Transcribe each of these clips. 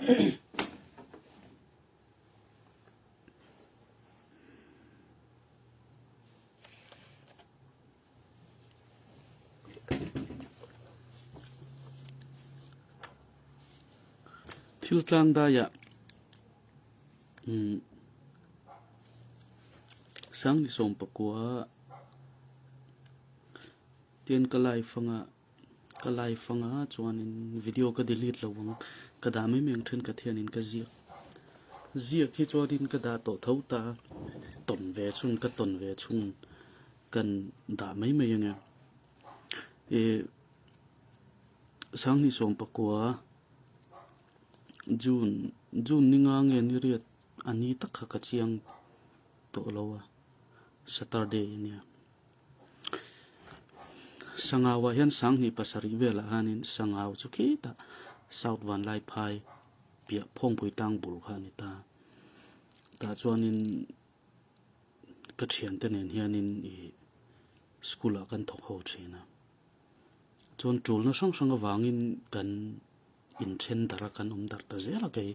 Thil tlang daiah umm Sangni sawmpakua tian ka live anga ka live anga chuanin video ka delete lo ang ka dah mai mai ang thenkhat hianin ka ziak ziak hi chuanin ka dah tawh tho ta tawn ve chhun ka tawn ve chhun kan dah mai mai anga ih Sangni sawmpakua June June ni nga nge ni riat a ni tak kha ka chiang tawh lo a Saturday a nia. Sangau ah hian sanghnih pasarih velah hianin sangau chu khitah South Vanlaiphai piah phawngpui tlang bul kha a ni ta. Tah chuanin ka thiante nen hianin ih school ah kan thawk ho thin a. Chuan tulna hrang hrang avangin kan inthen darh a kan awm darh ta zel a kei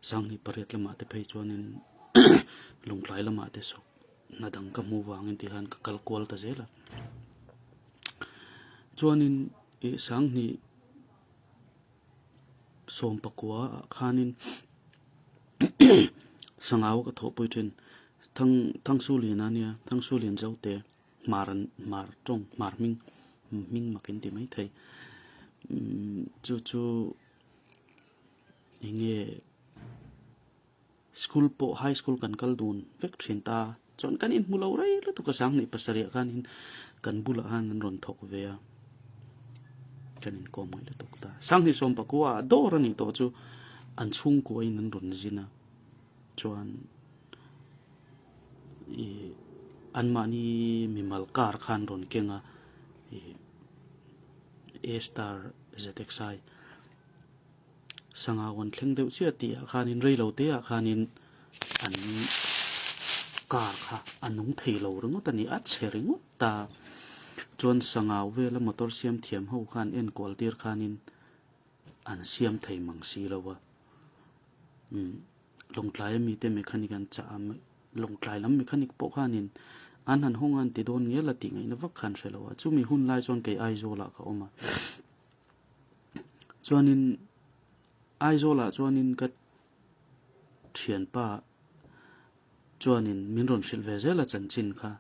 sanghnih pariat lamah te phei chuanin lungtlai lamah te saw hna dang ka hmuh vangin ti khan ka kal kual ta zel a chuanin ih sanghnih sawm pakua ah khanin sangau ka thawhpui thin thang thangsulian a nia thangsulian zote. Hmar an hmar tawng hmar hming hming mak in ti mai thei umm chu chu eng nge school pawh high school kan kal dun vek thin ta chuan kan inhmu lo rei lutuk a sanghnih pasarih ah khanin kan bulah khan an rawn thawk ve a kan inkawm ngaih lutuk ta sanghnih sawm pakua ah dawr a nih tawh chu an chhungkua in an rawn zin a chuan. Ih anmahni mimal car khan rawn keng a ih A star ZXI sangau an thleng deuh chiah tih ah khanin reilo te ah khanin an car kha a nung thei lo ringawt a ni a chhe ringawt ta chuan sangau vela motor siam thiam ho khan enkual tir khanin an siam thei mang si lo a umm. Lawngtlai ami te mechanic an chah a, Lawngtlai lam mechanic pawh khanin an han hawng a an ti dawn ngial a tih ngaihna vak khan hre lo a, chumi hun lai chuan kei Aizawl ah ka awm a, chuanin Aizawl ah chuanin ka thianpa chuanin min rawn hrilh ve zel a chanchin kha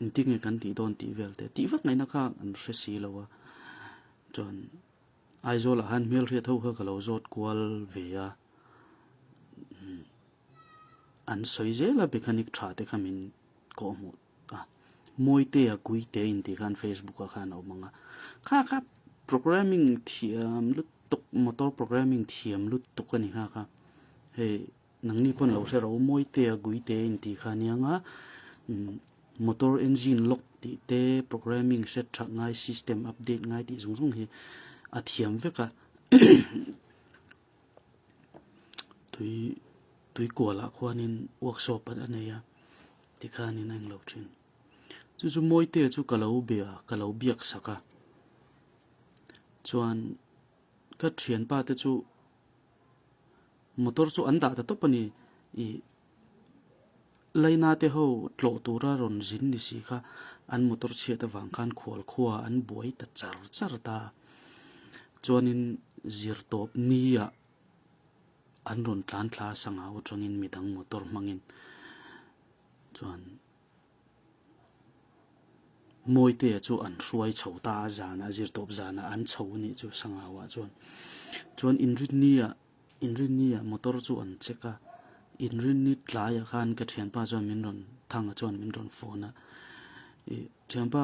engtin nge kan tih dawn tih vel te tih vak ngaihna kha an hre si lo a, chuan. Aizawlah khan hmelhriat ho kha ka lo zawt kual ve a, an sawi zel a mechanic tha te kha min kawh hmuh a, Mawitea Guite intih khan Facebook ah khan a awm ang a, kha kha programming thiam lutuk motor programming thiam lutuk a ni kha kha hei nangni pawn lo hre ro Mawitea Guite intih kha a nia Motor engine lock tih te, programming set that ngai, system update ngai tih zawng zawng hi a thiam vek a. Tui tui kualah khuanin workshop a nei a tikhanin a englo thin. Chu chu Mawitea chu ka lo bia ka lo biak sak a chuan ka thianpa te chu motor chu an dah ta tawp a ni ih. Laina te ho tlawh tura rawn zin ni si kha an motor chhiat avang khan khual khua an buai ta char char ta. Chuanin zirtawp niah an rawn tlan thla sangau atangin midang motor hmangin chuan Mawitea chu an hruai chho ta a zanah zirtawp zanah an chho a nih chu sangauah chuan. Chuan inrinniah. Inrinni-ah motor chu an check a, Inrinni tlaiah khan ka thianpa chuan min rawn Thanga chuan min rawn phone a, ih thianpa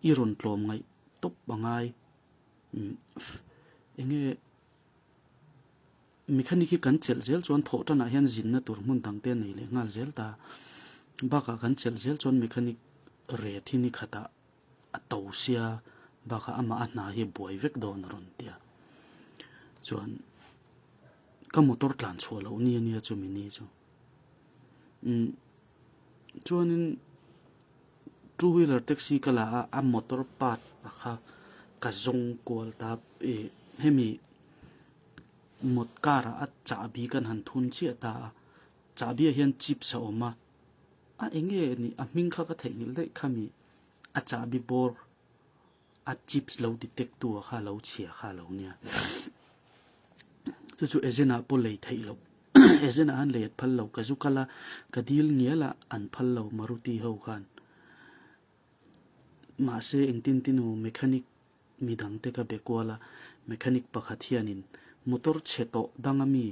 i rawn tlawm ngaih tawp a ngai, umm enge mechanic hi kan chelh zel chuan thawh tanah hian zinna tur hmun dang te a nei leh nghal zel ta, bakah kan chelh zel chuan mechanic ret hi ni khatah a to sia bakah amah a hna hi a buai vek dawn a rawn ti a chuan ka motor tlan chhuah loh ni ania chumi ni chu umm chuanin two wheeler taxi ka la a a motor part a kha ka zawng kual ta ih hemi. Mawt car ah a chahbi kan han thun chiah ta a, chahbi ah hian chips a awm a, a eng nge ni a hming kha ka theihnghilh daih khami a chahbi bawr a chips lo detect tu ah kha a lo chhia kha a lo nia. Chu chu agent ah pawh lei theih loh agent ah han lei at phal lo ka zu kal a ka dil ngial a an phal lo Maruti ho khan mahse engtin tin emaw mechanic midangte ka be kual a, mechanic pakhat hianin motor chhe tawh dang ami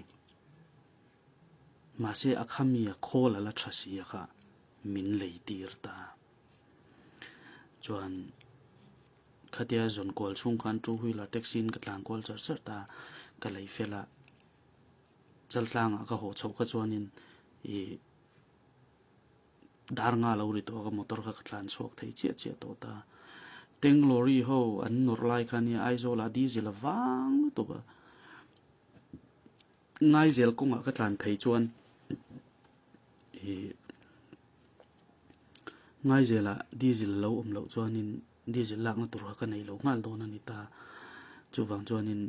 mahse a khami a khawl a la tha si a kha min lei tir ta. Chuan khatia zawn kual chhung khan two wheeler taxi in ka tlan kual char char ta, ka lei fel a, chaltlangah ka haw chhoh kha chuanin ih Dar nga lo ri tawh a ka motor kha ka tlan chhuak thei chiah chiah tawh ta. Tank lorry ho an nawrh lai kha nia Aizawl ah diesel a vang lutuk a. Ngaizel kawngah ka tlan phei chuan ih Ngaizel ah diesel a lo awm loh chuanin diesel lakna tur kha ka nei lo nghal dawn a ni ta. Chuvang chuanin.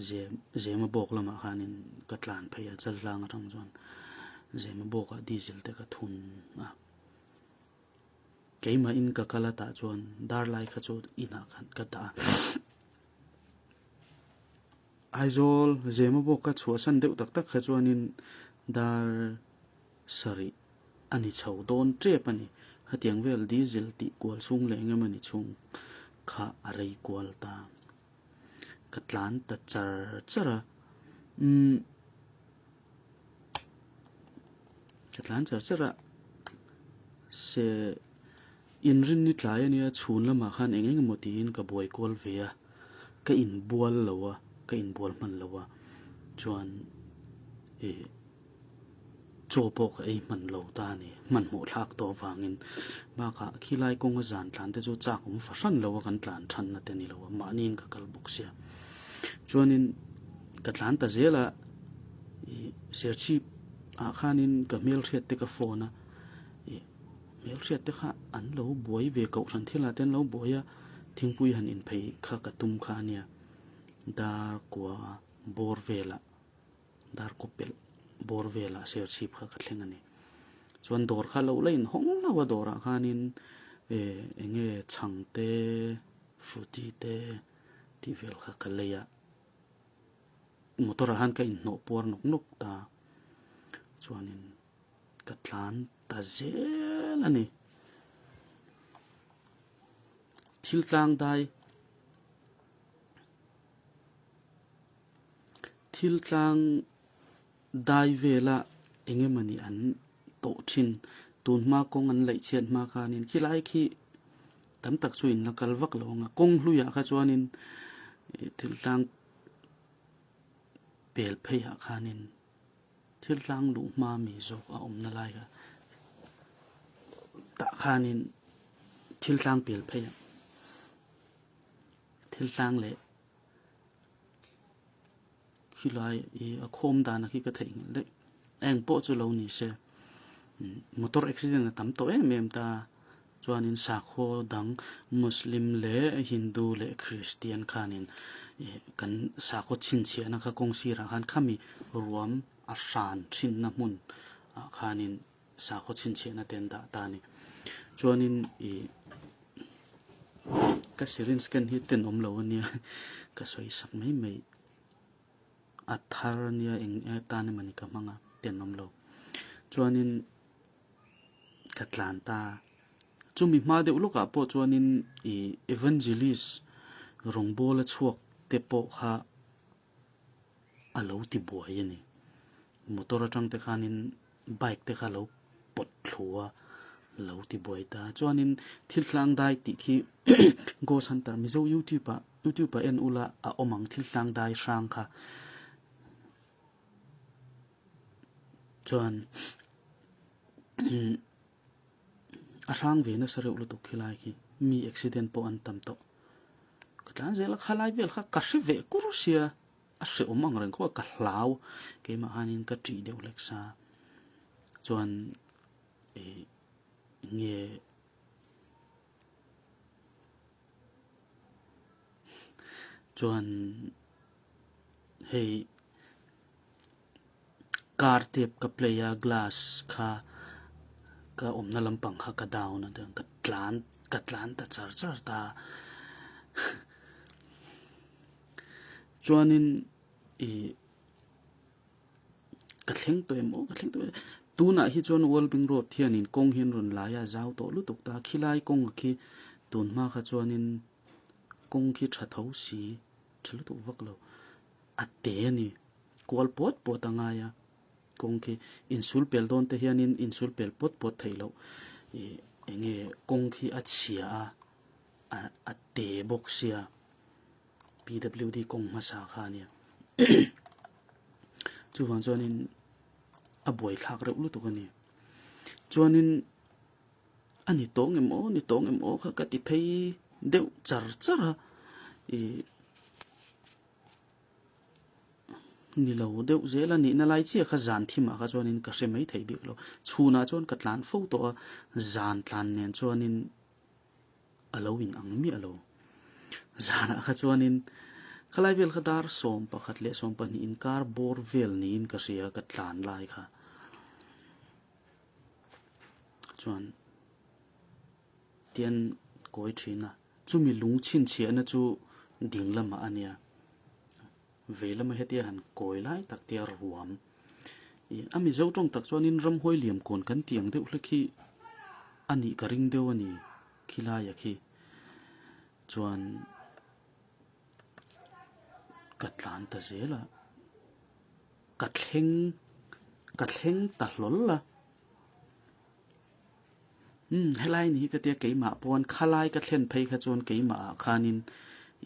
Zem Zema bawk lamah khanin ka tlan phei a, Chalhlang atang chuan Zema bawkah diesel te ka thun a. Keimahin ka kal a tah chuan dar lai kha chu inah khan ka dah a. Aizawl Zema bawk ka chhuahsan deuh tak tak kha chuanin dar sarih a ni chho dawn tep a ni. Hetiang vel diesel tih kual chhung leh eng emaw ni chhung kha a rei kual ta. Ka tlan ta char char a, umm ka tlan char char a, se inrinni tlai ania chhun lamah khan eng eng emaw tiin ka buai kual ve a, ka inbual lo a, ka inbual hman lo a, chuan ih. Chaw pawh ka ei hman lo ta a ni, hmanhmawh thlak tawh avangin. Bakah khilai kawnga zan tlan te chu chak awm fahran lo a kan tlan thanna te ni lo a, mahniin ka kal bawk sia. Chuanin ka tlan ta zel a, ih Serchhip ah khanin ka hmelhriat te ka phone a, ih hmelhriat te kha an lo buai ve kohhran thil ah te an lo buai a, thingpui han inphei kha ka tum kha a nia, dar kua bawr velah. Dar kaw pelh bawr velah serchhip kha ka thleng a ni. Chuan dawr kha lo la inhawng lo a dawrah khanin eh eng nge chhang te fruity te tih vel kha ka lei a. Motor ah khan ka inhnawh puar nawk nawk ta. Chuanin ka tlan ta zel a ni. Thil tlang dai. Thil tlang dai vela eng emawni an tawh thin. Tun hma kawng an laih chhiat hma khanin khilai khi tam tak chu in la kal vak lo ang a. Kawng hluiah kha chuanin ih thil tlang pel pheiah khanin thil tlang luh hma mi zawk a awmna lai kha tah khanin thil tlang pel pheiah thil tlang leh. Khilai ih a khawm dan a khi ka theihnghilh daih. Eng pawh chu lo ni se motor accident a tam tawh em em ta chuanin sakhaw dang Muslim leh Hindu leh Christian khanin ih kan sakhaw chhinchhiahna kha kawng sirah khan khami ruam a hran thinna hmun ah khanin sakhaw chhinchhiahna te an dah ta a ni. Chuanin ih ka syringe ken hi tenawm lo a nia ka sawi sak mai mai a thar a nia eng atan emawni ka hmang a tenawm lo. Chuanin ka tlan ta chumi hma deuh lawkah pawh chuanin ih evangelist rawngbawla chhuak te pawh kha a lo ti buai a ni. Motor atang te khanin bike te kha a lo pawt thlu a, lo ti buai ta. Chuanin thil tlang dai tih khi Ghost Hunter Mizo YouTube ah YouTube ah en ula a awm ang thil tlang dai hrang kha. Chuan a hrang ve nasa reuh lutuk khilai khi mi accident pawh an tam tawh. Ka tlan zel a khalai vel kha ka hre ve kur sia a hrehawm ang reng khawp a ka hlau keimah khanin ka ṭih deuh hlek sa chuan ih nge chuan. Hei car tape ka play a glass kha ka awmna lampang kha ka down a ka tlan ka tlan ta char char ta chuanin ih ka thleng tawh em aw ka thleng tawh em tunah hi chuan Walbing road hianin kawng hi an rawn lai a zau tawh lutuk ta khilai kawng khi tun hma kha chuanin kawng khi tha tho si tha lutuk vak lo a te a ni kual puat puat a ngai a kawng khi insul pel dawn te hianin insul pel puat puat theih loh ih eng nge kawng khi a chhia a a te bawk sia. PWD kawng hmasa kha a nia. Chuvang chuanin a buaithlak reuh lutuk a ni. Chuanin a ni tawng em aw, ni tawng em aw kha ka ti phei deuh char char a. Ih ni lo deuh zel a nihna lai chiah kha zan thimah kha chuanin ka hre mai thei bik lo. Chhunah chuan ka tlan fo tawh a, zan tlan nen chuanin a lo in ang miah lo. Zanah kha chuanin khalai vel kha dar 11 leh 12 inkar bawr vel niin ka hria ka tlan lai kha. Chuan tian kawi thin a, chumi lung chhinchhiahna chu ding lamah a nia. Vei lama hetia han kawi lai tak te a ruam. Ih a Mizo tawng tak chuanin ramhuai liam kawn kan tih ang deuh hlek hi a nih ka ring deuh a ni khilaia khi. Chuan ka tlan ta zel a, ka thleng ka thleng ta hlawl a. Umm helai ni hi ka tia keimah pawn khalai ka thlen phei kha chuan keimah ah khanin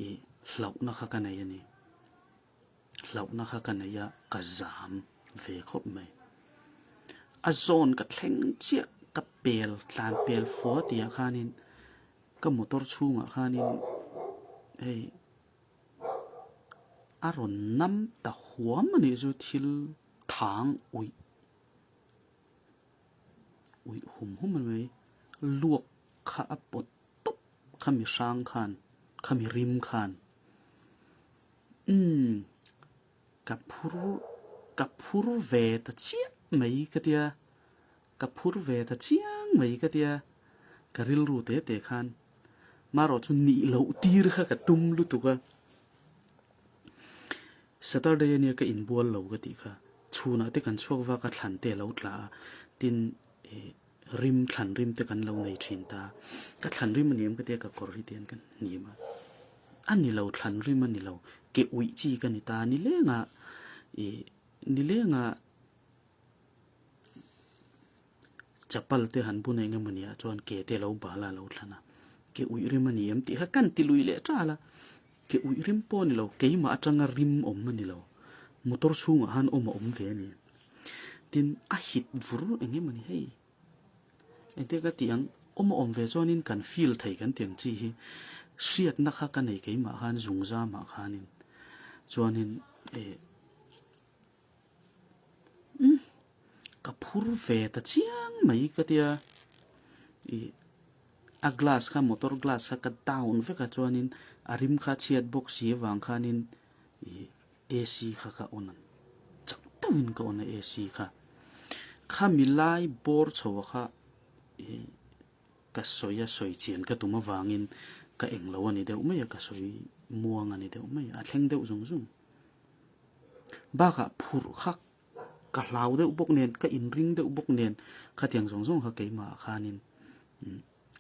ih hlauhna kha ka nei a ni. Hlauhna kha ka nei a, ka zam ve khawp mai. A zawn ka thleng chiah ka pel tlan pel fua tih ah khanin ka motor chhungah khanin hei a rawn nam ta huam a nih chu thil thang uih. Uih hum hum a ni mai. Luak kha a pawt tawp khami hrang khan, khami rim khan. Umm, ka phur, ka phur ve ta chiah mai ka tia, ka phur ve ta chiang mai ka tia, ka rilru te te khan. Marawh chu nih loh tir kha ka tum lutuk a. Saturday ania ka inbual lo ka tih kha. Chhunah te kan chhuak vak a thlan te a lo tla a, tin ih rim thlan rim te kan lo nei thin ta. Ka thlan rim a ni em ka tia ka kawr hi tian ka hnim a. A ni lo thlan rim a ni lo, ke uih chi ka ni ta nileng a ih nileng a Chapal te han bun eng emaw nia chuan ke te lo bal a lo thlan a, ke uih rim a ni em tih kha kan ti lui leh tal a, ke uih rim pawh a ni lo, keimah atanga rim awm a ni lo, motor chhungah khan awm a awm ve a ni. Tin, a hit vur eng emaw ni hei, engtia ka tih ang, awm a awm ve chuanin kan feel thei kan tih ang chi hi hriatna kha ka nei keimah khan zungzamah khanin chuanin eh. Umm ka phur ve ta chiang mai ka tia ih a glass kha motor glass kha ka down vek a chuanin a rim kha chhiat bawk si avang khanin ih A_C kha ka on a chak deuhin ka on a A_C kha khami lai bawr chho ah kha ih ka sawi a sawi chian ka tum avangin ka englo a ni deuh mai a ka sawi muang a ni deuh mai a a thleng deuh zung zung. Bakah phurh kha ka hlau deuh bawk nen, ka inring deuh bawk nen khatiang zawng zawng kha keimah ah khanin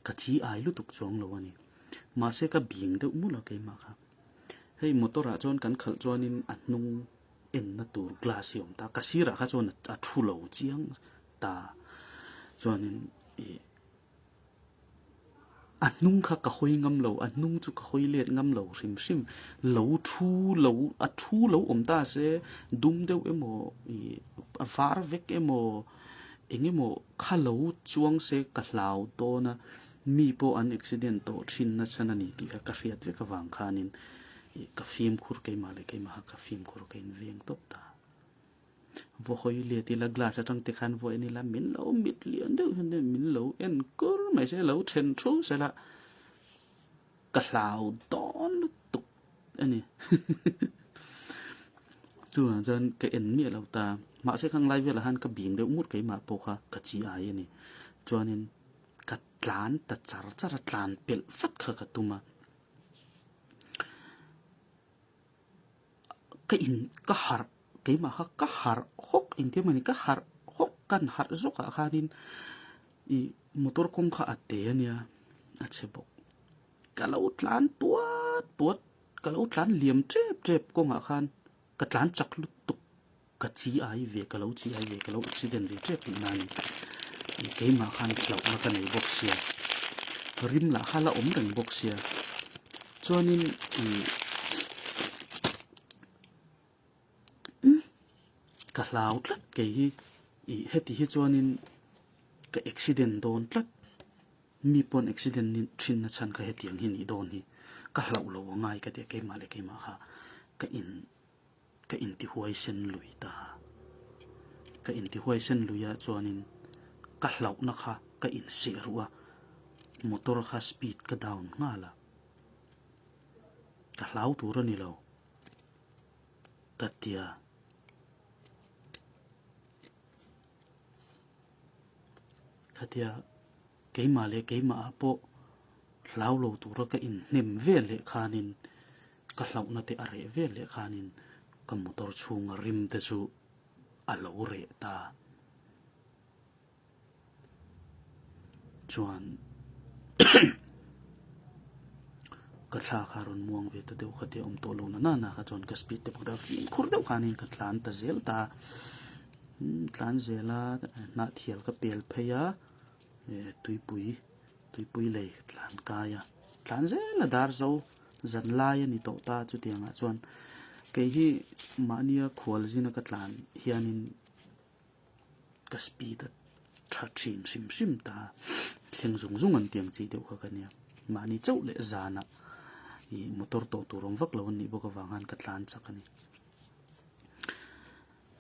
ka chi ai lutuk chuang lo a ni. Mahse ka bing deuh mul a keimah kha. Hei motor ah chuan kan khalh chuanin a hnung enna tur glass hi a awm ta, ka sirah kha chuan a thu lo chiang ta chuanin ih. A hnung kha ka hawi ngam lo, a hnung chu ka hawi let ngam lo hrim hrim. Lo thu lo, a thu lo awm ta se dum deuh emaw ih a var vek emaw eng emaw kha lo chuang se ka hlau dawn a, mi pawh an accident tawh thin nasa a ni tih kha ka hriat vek avang khanin ih ka fimkhur keimah leh keimah kha ka fimkhur ka inveng tawp ta. Vaw hawi let ila glass atang te khan vaw en ila min lo mit lian deuh hian min lo en kur mai se lo then thu sela ka hlau dawn lutuk a ni. Chuvang chuan ka en miah lo ta. Mahse khang lai velah khan ka bim deuh ngut keimah pawh kha ka chi ai a ni. Chuanin ka tlan ta char char a, tlan pelh vat kha ka tum a. Ka in ka harh keimah kha ka harh hawk engtia mawni ka harh hawk kan harh zawkah khanin ih motor kawng kha a te a nia a chhe bawk. Ka lo tlan puat puat ka lo tlan liam tep tep kawngah khan ka tlan chak lutuk ka chi ai ve ka lo chi ai ve ka lo accident ve tep tih na ni keimah khan hlauhna ka nei bawk sia rim lah kha la awm reng bawk sia chuanin ih ka hlau tlat kei hi ih heti hi chuanin ka accident dawn tlat. Mi pawn accident ni thin na chhan kha hetiang hi nih dawn hi ka hlauh lo a ngai ka ti a, keimah leh keimah kha ka in ka intihuai sen lui ta. Ka intihuai sen lui ah chuanin ka hlauhna kha ka inseh ruh a, motor kha speed ka down nghal a, ka hlau tur a ni lo ka ti a. Khatia keimah leh keimah ah pawh hlau lo tura ka inhnem vel leh khanin ka hlauhna te a reh vel leh khanin ka motor chhunga rim te chu a lo reh ta. Chuan ka thla kha rawn muang ve ta deuh khatia awm tawh lo na na na kha chuan ka speed te pawh kha fimkhur deuh khanin ka tlan ta zel ta. Tlan zel a hnah thial ka pel phei a tuipui tuipui lei ka tlan kai a tlan zel a dar zo zan lai a ni tawh ta chutiang ah chuan kei hi mahnia khual zin a ka tlan hianin ka speed a tha thin hrim hrim ta thleng zung zung an tiang chi deuh kha ka nia mahni chauh leh zanah ih motor tawh tur awm vak lo an nih bawk avang khan ka tlan chak a ni.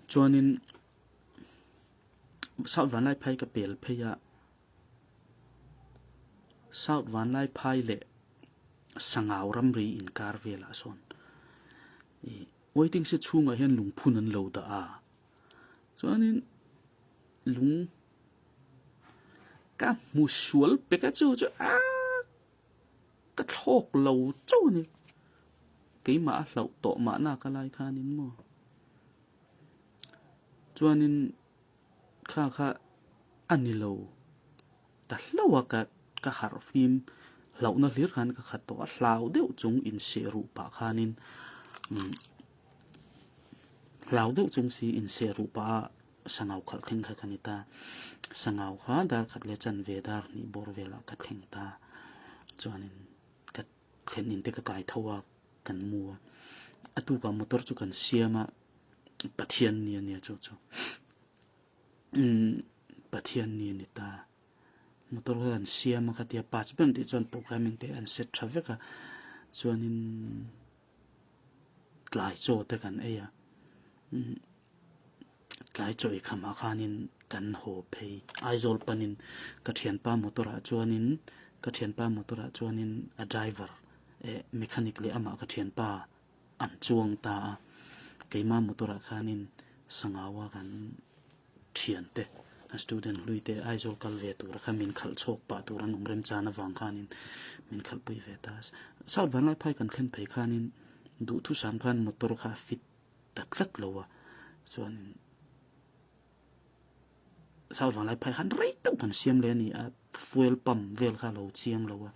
Chuanin South Vanlaiphai ka pel phei a, South Vanlaiphai leh Sangau ramri inkar velah sawn ih waiting shed chhungah hian lungphun an lo dah a, chuanin lung ka hmu sual pek a chu chu aaa ka thlawk lo chauh a ni. Keimah a hlauh tawh mahna ka lai khanin maw. Chuanin kha kha a ni lo ta hlauh a ka ka harh fim hlauhna hlir khan ka khat tawh a hlau deuh chung inseh ruh pah khanin umm hlau deuh chung si inseh ruh pah a sangau khalh thleng kha ka ni ta sangau kha dar khat leh chanve dar hnih bawr velah ka thleng ta chuanin ka thlen in te ka kai tho a kan mu a a tukah motor chu kan siam a Pathian ni a nia chu chu umm Pathian ni a ni ta motor kha kan siam a khatia parts ber tih chuan programming te an set tha vek a chuanin tlai chaw te kan ei a umm. Tlai chaw ei khamah khanin kan haw phei. Aizawl panin ka thianpa motor ah chuanin ka thianpa motor ah chuanin a driver eh mechanic leh amah ka thianpa an chuang ta a. Keima motor ah khanin Sangaua kan thiante a student hlui te Aizawl kal ve tura kha min khalh chhawk pah tur an awm remchan avang khanin min khalhpui ve ta a. South Vanlaiphai kan thlen phei khanin duhthusam khan motor kha a fit ta tlat lo a chuan South Vanlaiphai khan rei deuh kan siam leh a ni a fuel pump vel kha a lo chiang lo a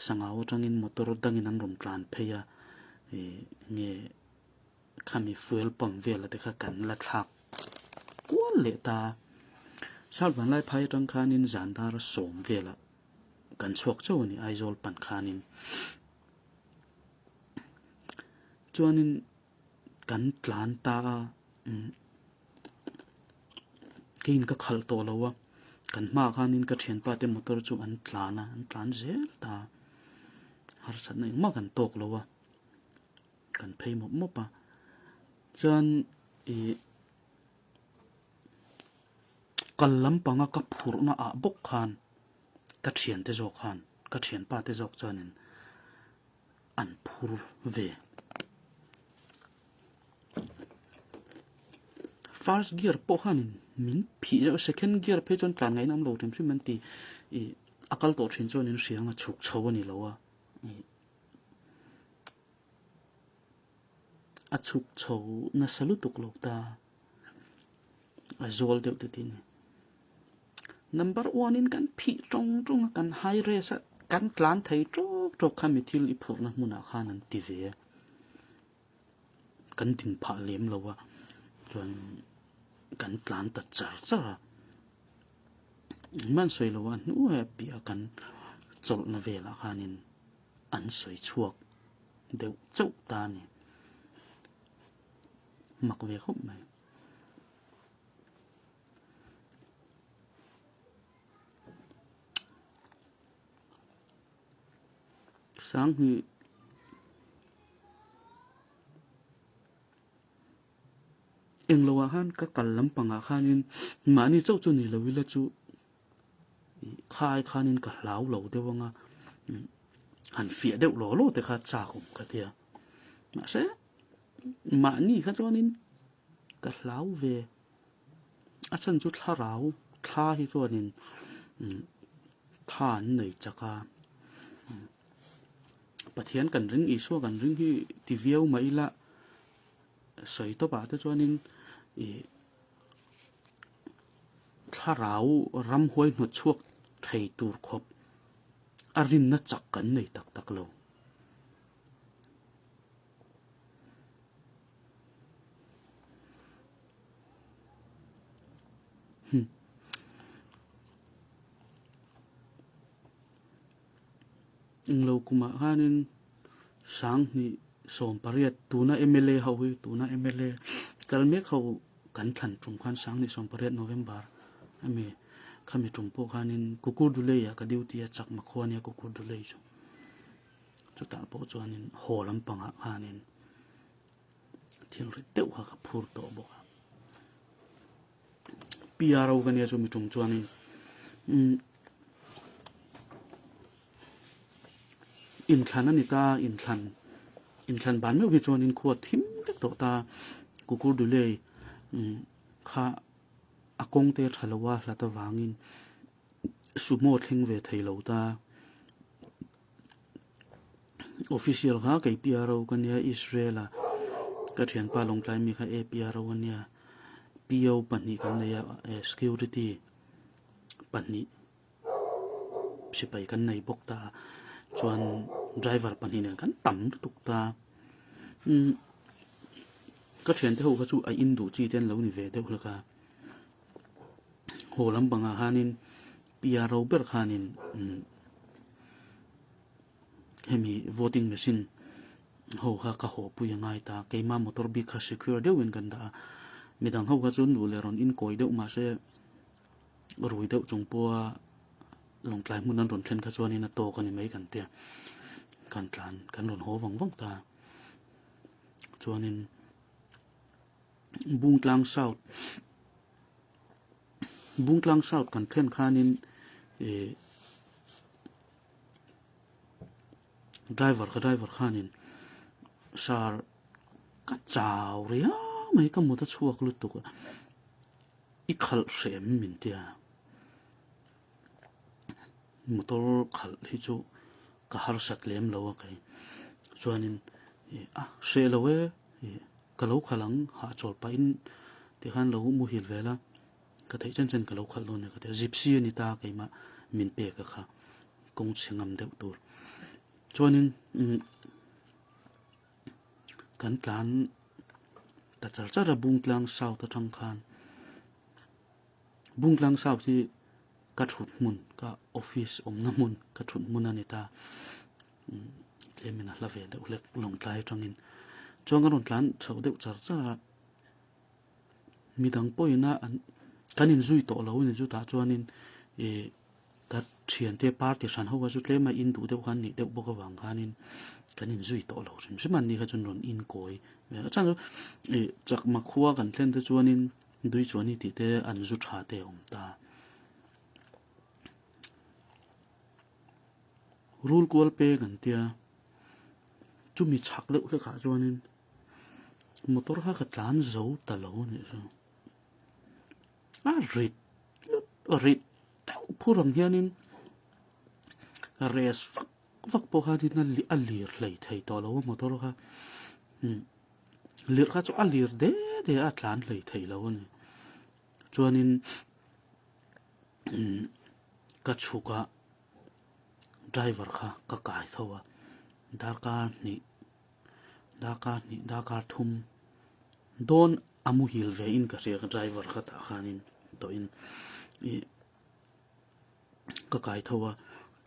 sangau atangin motor dangin an rawn tlan phei a ih nge khami fuel pump vel te kha kan la thlak kual leh ta a South Vanlaiphai atang khanin zan dar sawm velah kan chhuak chauh a ni Aizawl pan khanin chuanin. Kan tlan ta a umm keiin ka khalh tawh lo a kan hmaah khanin ka thianpa te motor chu an tlan a an tlan zel ta a harsatna engmah kan tawk lo a kan phei mawp mawp a chuan ih kal lampanga ka phurhna ah bawk khan ka thiante zawk khan ka thianpa te zawk chuanin. an phur ve. First gear pawh khanin min phih deuh a, second gear phei chuan tlan ngaihna awm lo hrim hrim an ti. Ih a kal tawh thin chuan in hria anga chhuk chho a ni lo a, ih a chhuk chho nasa lutuk lo ta, a zawl deuh te tih a ni. Number one in kan phih tawng tawng a, kan high race a, kan tlan thei tawk tawk kha mi thil i phurhna hmunah khan an ti ve a. Kan din phah lem lo a, chuan kan tlan ta char char a. Engmah an sawi lo a, hnuai a piah kan chawlhna velah khanin an sawi chhuak deuh chauh ta a ni. Mak ve khawp mai. Sanghnih Englo ah khan ka kal lampangah khanin mahni chauh chu ni lo ila chu khai khanin ka hlau lo deuh anga han fiah deuh law law te kha chak awm ka tia mahse mahni kha chuanin ka hlau ve a chhan chu thlarau thla hi chuanin tha an nei chak a Pathian kan ring Isua kan ring hi ti viau mah ila sawi tawpah te chuanin ih thlarau ramhuai hnawt chhuak thei tur khawp a rinna chak kan nei tak tak lo. Englo kumah khanin 2018 tuna mla ho hi tuna mla kal mek ho kan thlan tum khan 2018 November ami khami tum pawh khanin Kukurdulei ah ka duty a chakma khua ania Kukurdulei chu. Chutah pawh chuanin haw lampangah khanin thil rit deuh kha ka phur tawh bawk a. PRO ka nia chumi tum chuanin umm inthlan a ni ta inthlan inthlan ban meuh hi chuanin khua thim vek tawh ta kukur dulei umm kha a kawng te tha lo a hlat avangin Sumo thleng ve thei lo ta. Official kha kei PRO ka nia Israel a ka thianpa Lawngtlai mi kha APRO a nia. PO pahnih kan nei a security pahnih sipai kan nei bawk ta a chuan driver pahnih nen kan tam lutuk ta. Umm ka thiante ho kha chu a in duh chi te an lo ni ve deuh hlek a. Haw lampangah khanin PRO ber khanin umm hemi voting machine ho kha ka haw pui a ngai ta keima motor bik kha secure deuhin kan dah a midang ho kha chu nu leh rawn inkawi deuh mahse rui deuh chung pawha lawngtlai hmun an rawn thlen kha chuanin a tawk a ni mai kan tia kan tlan kan rawn haw vang vang ta chuanin. Bungtlang South Bungtlang South kan thlen khanin ih driver ka driver khanin sir ka chau riau mai ka mut a chhuak lutuk a i khalh hreh em min tia motor khalh hi chu ka harsat lem lo a kei chuanin ih a hreh lo e ih. Ka lo khalh ang, hahchawl pahin tikhan lo muhil vel a, ka theih chen chen ka lo khalh dawn a ni ka ti a, gypsy a ni ta keimah min pek a kha kawng chhe ngam deuh tur. Chuanin umm kan tlan ta char char a Bungtlang South atang khan, Bungtlang South hi ka thut hmun ka office awmna hmun ka thut hmun a ni ta. Tlemin a hla ve deuh hlek Lawngtlai atangin chuan kan rawn tlan chho deuh char char a midang pawhin a an kan inzui tawh lo a ni chutah chuanin ih ka thiante party hran ho kha chu tlem a in duh deuh khan nih deuh bawk avang khanin kan inzui tawh lo hrim hrim a ni kha chuan rawn inkawi a chhan chu ih chakma khua kan thlen te chuanin Duichuani tih te an zu tha te a awm ta. Rul kual peng an tia chumi chhak deuh hlekah chuanin motor kha ka tlan zo ta lo a nih chu. A rit rit deuh phur ang hianin race vak vak pawh khanin a lir hlei thei tawh lo a motor kha umm lirh kha chu a lir de de a tlan hlei thei lo a ni chuanin umm ka chhuk a driver kha ka kai tho a darkar hnih darkar hnih darkar thum dawn a muhil ve in ka hria ka driver kha tah khanin tawhin ih ka kai tho a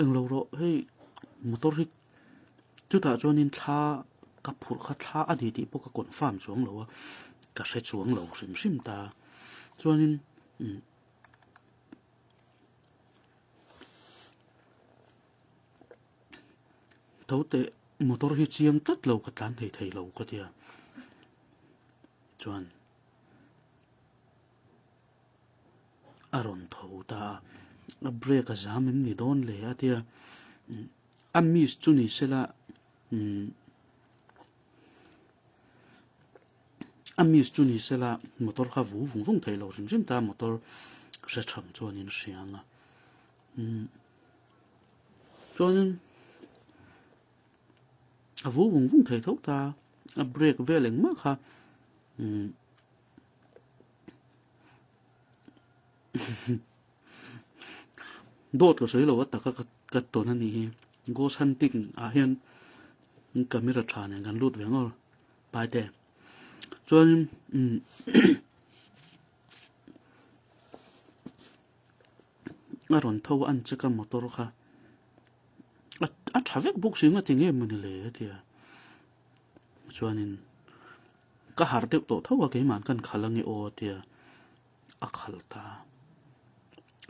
englo rawh hei motor hi chutah chuanin thla ka phurh kha thla a ni tih pawh ka confirm chuang lo a ka hre chuang lo hrim hrim ta chuanin umm. Tho teh motor hi chiang tlat lo ka tlan thei thei lo ka tia chuan a rawn tho ta a a brake a zam em ni dawn le a tia a miss chu ni sela umm a miss chu ni sela motor kha vu vung vung thei lo hrim hrim ta motor hre thang chuanin hria ang a umm. Chuanin a vu vung vung thei tho ta a brake vel engmah kha umm dawt ka sawi lo a taka ka tawn a nih hi ghost hunting ah hian camera tha nen kan lut ve ngawr paite chuanin umm. A rawn tho a an check a motor kha a a tha vek bawk si ngati nge mawni le a ti a chuanin ka harh deuh tawh tho a keimah kan khalh ange aw a ti a a khalh ta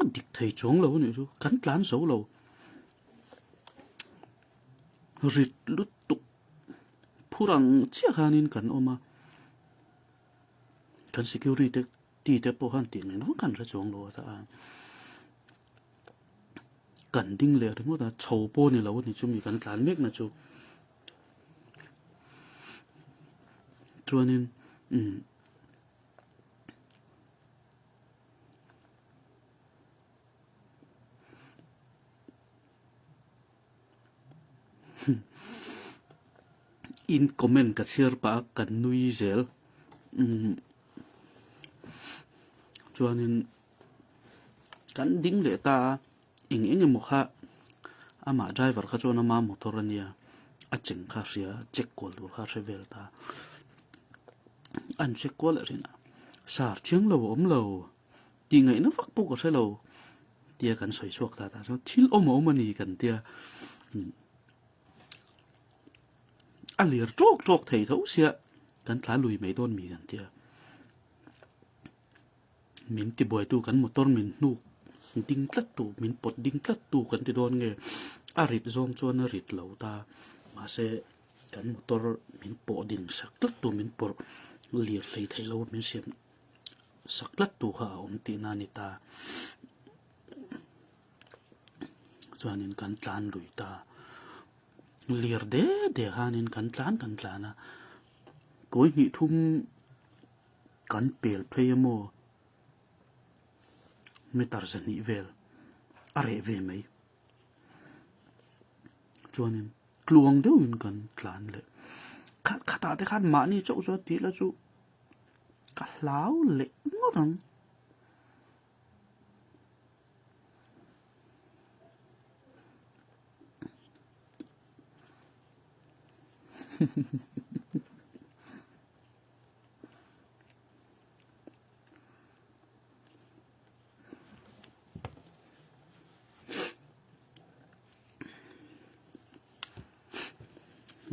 a dik thei chuang lo a nih chu kan tlan zo lo rit lutuk phur ang chiah khanin kan awm a kan security te. Ti te pawh khan tih ngaihna vak an hre chuang lo a ta a, kan ding leh ringawt a, chho pawh ni lo a ni chumi kan tlan mek na chu. Chuanin umm In comment ka chhiar pah a kan nui zel umm chuanin kan ding leh ta a eng eng emaw kha amah driver kha chuan ama motor a nia a cheng kha a hria check kual tur kha a hre vel ta an check kual leh thin a sar thiang lo a awm lo. Tih ngaihna vak pawh ka hre lo tia kan sawi chhuak ta ta chuan thil awm a awm a ni kan tia a lir tawk tawk thei tho sia kan tla lui mai dawn mi kan tia min ti buaitu kan motor min hnuk ding tlat tu min pawt ding tlat tu kan ti dawn nge a rit zawng chuan a rit lo ta mahse kan motor min pawh ding sak tlat tu min pawrh lir hlei thei lo min siam. Sak tlat tu kha a awm tihna a ni ta. Chuanin kan tlan lui ta. Lir de de khanin kan tlan kan tlan a. Kawi hnih thum kan pel phei emaw meter zahnih vel a reh ve mai. Chuanin tluang deuhin kan tlan leh. Khatah te khan mahni chauh chuan tih la chu. Ka hlau leh ngawt ang.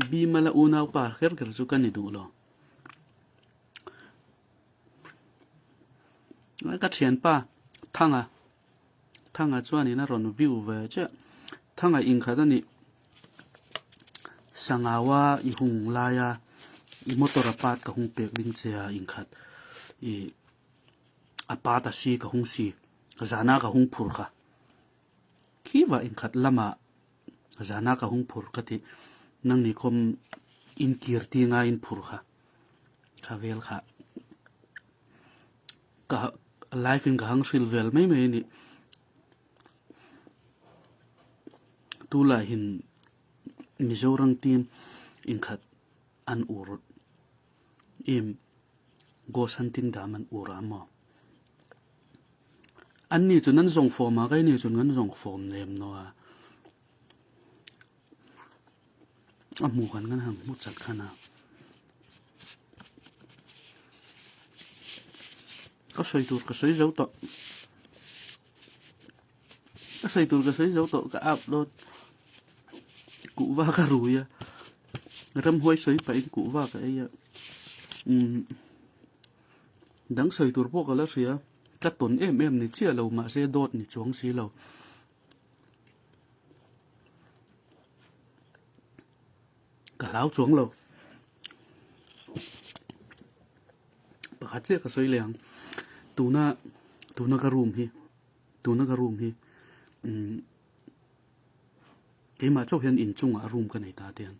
Bimala unaupa kher kher chu ka ni duh lo. Ka thianpa Thanga Thanga chuanin a rawn view ve chiah Thanga inkhat a nih Sangaua i hung laia i motor a part ka hung pek ding che a inkhat ih a part a si ka hung si zana ka hung phur kha khiva inkhat lamah Zana ka hung phur ka tih nang ni khawm in kir ti ngai in phur kha kha vel kha ka Live in ka hang hril vel mai mai a ni. Tulahin Mizoram team inkhat an ur em Ghost Hunting dam an ur a maw? An ni chuan an zawng fawm a, keini chuan kan zawng fawm nem nawh a. A hmuh kan kan han hmu chat khan a. Ka sawi tur ka sawi zo tawh. Ka sawi tur ka sawi zo tawh ka out dawn. Kuhva ka rui a. Ramhuai sawi pahin kuhva ka ei a. Umm dang sawi tur pawh ka la hria. Ka tawn em em ni chiah lo mahse dawt ni chuang si lo. Ka hlau chuang lo. Pakhat chiah ka sawi leh ang. Tuna tuna ka room hi tuna ka room hi umm keimah chauh hian inchungah room ka nei ta te hian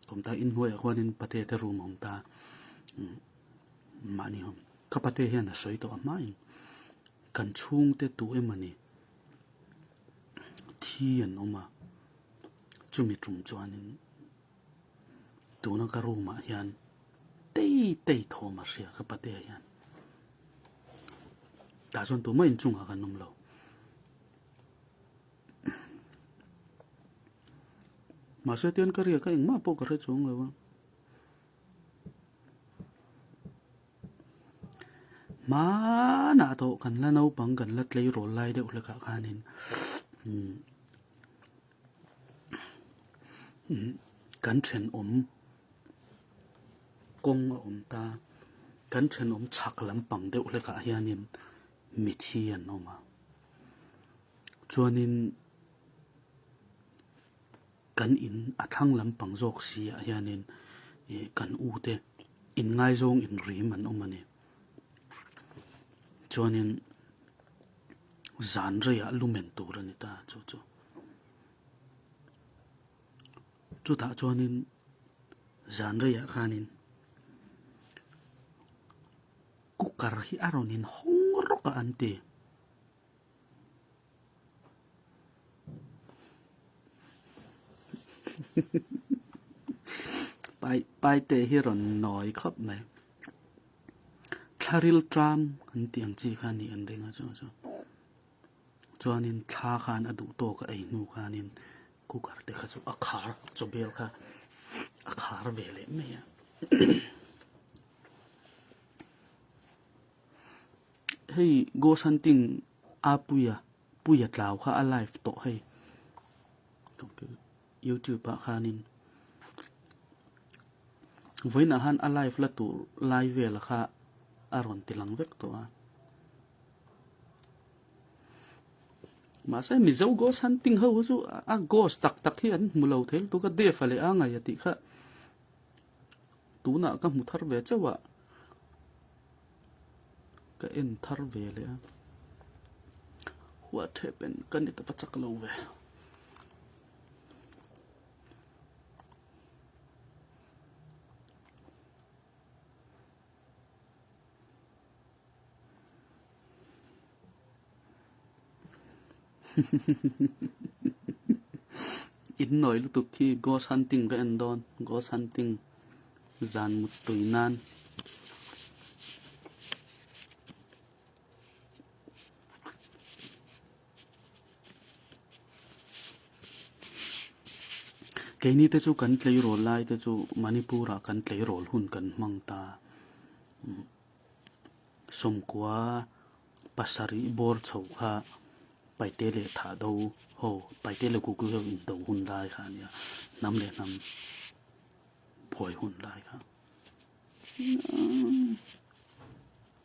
awm ta inhnuaiah khuanin pate te room a awm ta umm mahni awm ka pate hian a sawi tawh a hmain kan chhungte tu emawni thi an awm a chumi tum chuanin tuna ka room ah hian tei tei thawm a hria ka patea hian tah chuan tumah inchungah kan awm lo mahse tian ka riak a engmah pawh ka hre chuang lo a. Hmanah tawh kan la naupang kan la tleirawl lai deuh hlekah khanin umm kan thenawm kawng a awm ta kan thenawm chhak lampang deuh hlekah hianin mithi an awm a chuanin. Kan in a thlang lampang zawk si ah hianin ih kan u te in ngaizawng in rim an awm a ni. Chuanin zan reiah lumen tur a ni ta chu chu. Chutah chuanin zan reiah khanin cooker hi a rawn in hawng rawk a an ti. Pai paite hi rawn nawi khawp mai. Thlaril tram an tih ang chi kha a nih an ring a chu chu. Chuanin thla khan a duh tawk a ei hnu khanin cooker te kha chu a khar chaw bel kha a khar ve leh mai a. Hei ghost hunting a puia puia tlau kha a live tawh hei youtube ah khanin vawiinah khan a live la tur lai vel kha a rawn ti lang vek tawh a mahse mizo ghost hunting ho hi chu a ghost tak tak hi an hmu lo thei lutuk a defa leh a ngaih a tih kha tunah ka hmu thar ve chauh a. Ka en thar ve leh a huat thep en ka ni ta va chak lo ve. In nawi lutuk khi ghost hunting ka en dawn ghost hunting zan mut tui nan. Keini te chu kan tleirawl lai te chu Manipur ah kan tleirawl hun kan hmang ta. Sawmkua pasarih bawr chho kha Paite leh Thahdo ho, Paite leh Kuki ho indo hun lai kha a nia, hnam leh hnam buai hun lai kha.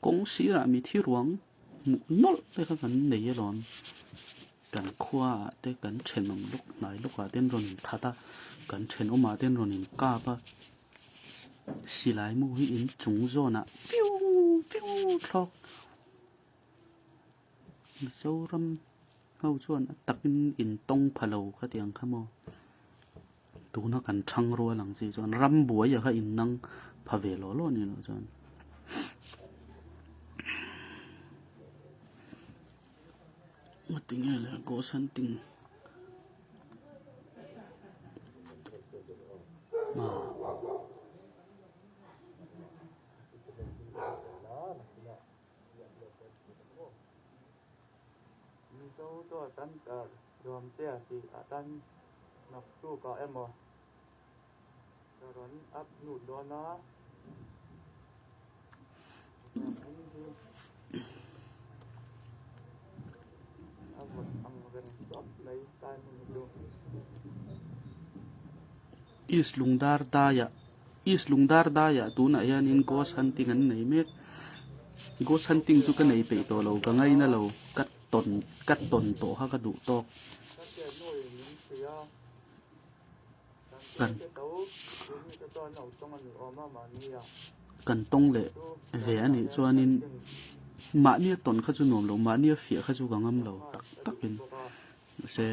Kawng sirah mi thi ruang hmuh nawlh te kha kan nei alawm. Kan khuaah te kan thenawm lawk hnai lawkah te an rawn inthat a, kan thenawmah te an rawn inkap a. Silai mu hi in chung zawnah fiu fiu thlawk. Mizoram ho chuan a takin in tawng pha lo kha tiang kha maw. Tuna kan thang rual ang chi chuan ram buai ah kha in nang pha ve law law a ni loh chuan. Ngatinge le ghost hunting East Lungdar daiah East Lungdar daiah tunah hianin ghost hunting an nei mek ghost hunting chu ka nei peih tawh lo ka ngaina lo ka tawn ka tawn tawh kha ka duh tawk. Kan kan tawng leh ve a nih chuanin mahnia tawn kha chu nuam lo mahnia fiah kha chu ka ngam lo tak takin mahse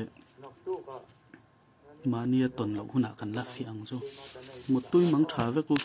mahnia tawn loh hunah kan la fiah ang chu muttui mang tha vek u.